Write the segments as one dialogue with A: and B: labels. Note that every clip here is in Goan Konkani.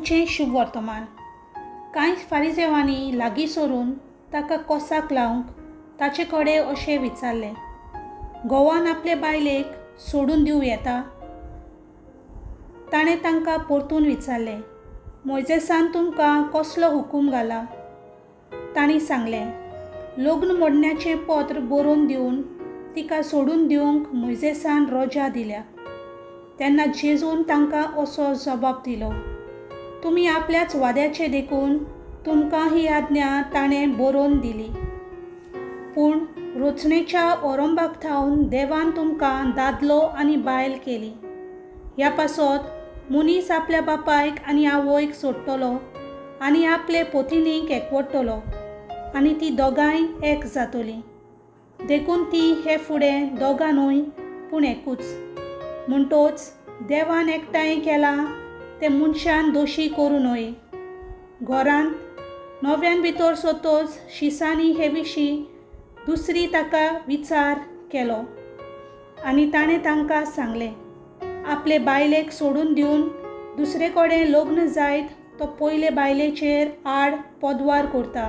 A: प्रभूचें शुभवर्तमान. कांय फारिजेवांनी लागीं सरून ताका कोसाक लावंक ताचे कडेन अशें विचारलें, घोवान आपले बायलेक सोडून दिवं येता? ताणें तांकां परतून विचारलें, मोयजेसान तुमकां कसलो हुकूम घाला? तांणी सांगलें, लग्न मोडण्याचें पत्र बरोवन दिवन तिका सोडून दिवंक मोयजेसान रोजा दिल्या. तेन्ना जेजून तांकां असो जबाब दिलो, तुमी आपल्याच वाद्याचें देखून तुमकां ही आज्ञा ताणें बरोवन दिली. पूण रचणेच्या ओरंबाक थावन देवान तुमकां दादलो आनी बायल केली. ह्या पासत मनीस आपल्या बापायक आनी आवयक सोडटलो आनी आपले पोतिनीक एकवटतलो आनी ती दोगांय एक जातलीं. देखून ती हे फुडें दोगां न्हय पूण एकूच. म्हणटोच देवान एकठांय केलां तें मनशान दोशी करूं नये. घरांत नव्यान भितर सरतच शिसांनी हे विशीं दुसरी ताका विचार केलो आनी ताणें तांकां सांगलें, आपले बायलेक सोडून दिवन दुसरे कडेन लग्न जायत तो पयले बायलेचेर आड पदवार करता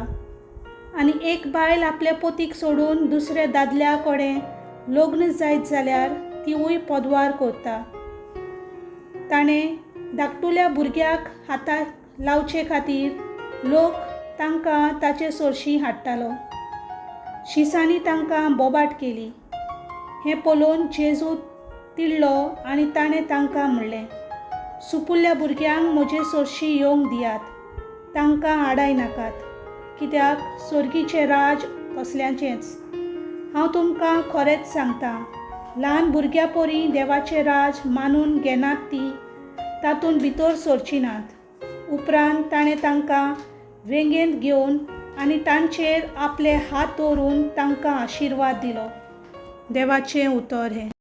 A: आनी एक बायल आपल्या पोतीक सोडून दुसऱ्या दादल्या कडेन लग्न जायत जाल्यार तिवूय पदवार करता. ताणें धाकटुल्या भुरग्याक हाताक लावचे खातीर लोक तांकां ताचे सरशीं हाडटालो. शिसांनी तांकां बोबाट केली. हें पळोवन जेजू तिडलो आनी ताणें तांकां म्हणलें, सुपुल्ल्या भुरग्यांक म्हजे सरशीं येवंक दियात, तांकां आडाय नाकात, कित्याक सर्गीचें राज तसल्यांचेंच. हांव तुमकां खरेंच सांगता, ल्हान भुरग्यां परी देवाचें राज मानून घेनात ती तातूंत भितर सरचीं नात. उपरांत ताणें तांकां वेंगेंत घेवन आनी तांचेर आपले हात दवरून तांकां आशिर्वाद दिलो. देवाचें उतर हें.